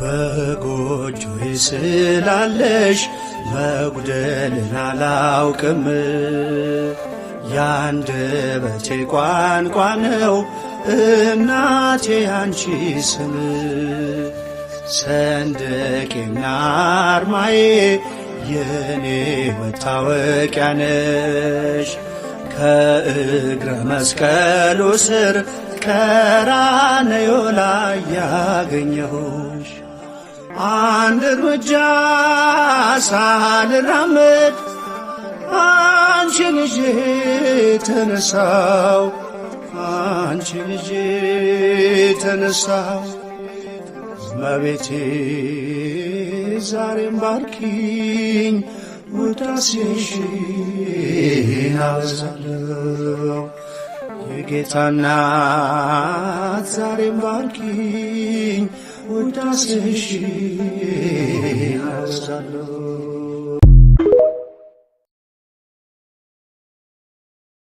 በጎጆዬ ስላለሽ መጉደልን አላውቅም። ያንደበቴ ቋንቋ ነው እናቴ ያንቺ ስም። ሰንደቄና አርማዬ የኔ መታወቂያ ነሽ። ከእግረ መስቀሉ ስር ቀራንዮ ላይ ያገኘሁሽ። አንድ እርምጃ ሳልራመድ አንቺን ይዤ ተነሳው፣ አንቺን ይዤ ተነሳው። እመቤቴ ዛሬም ባርኪኝ፣ ውዳሴሽን አበዛለሁ። የጌታ እናት ዛሬም ባርኪኝ፣ ውዳሴሽን አበዛለሁ።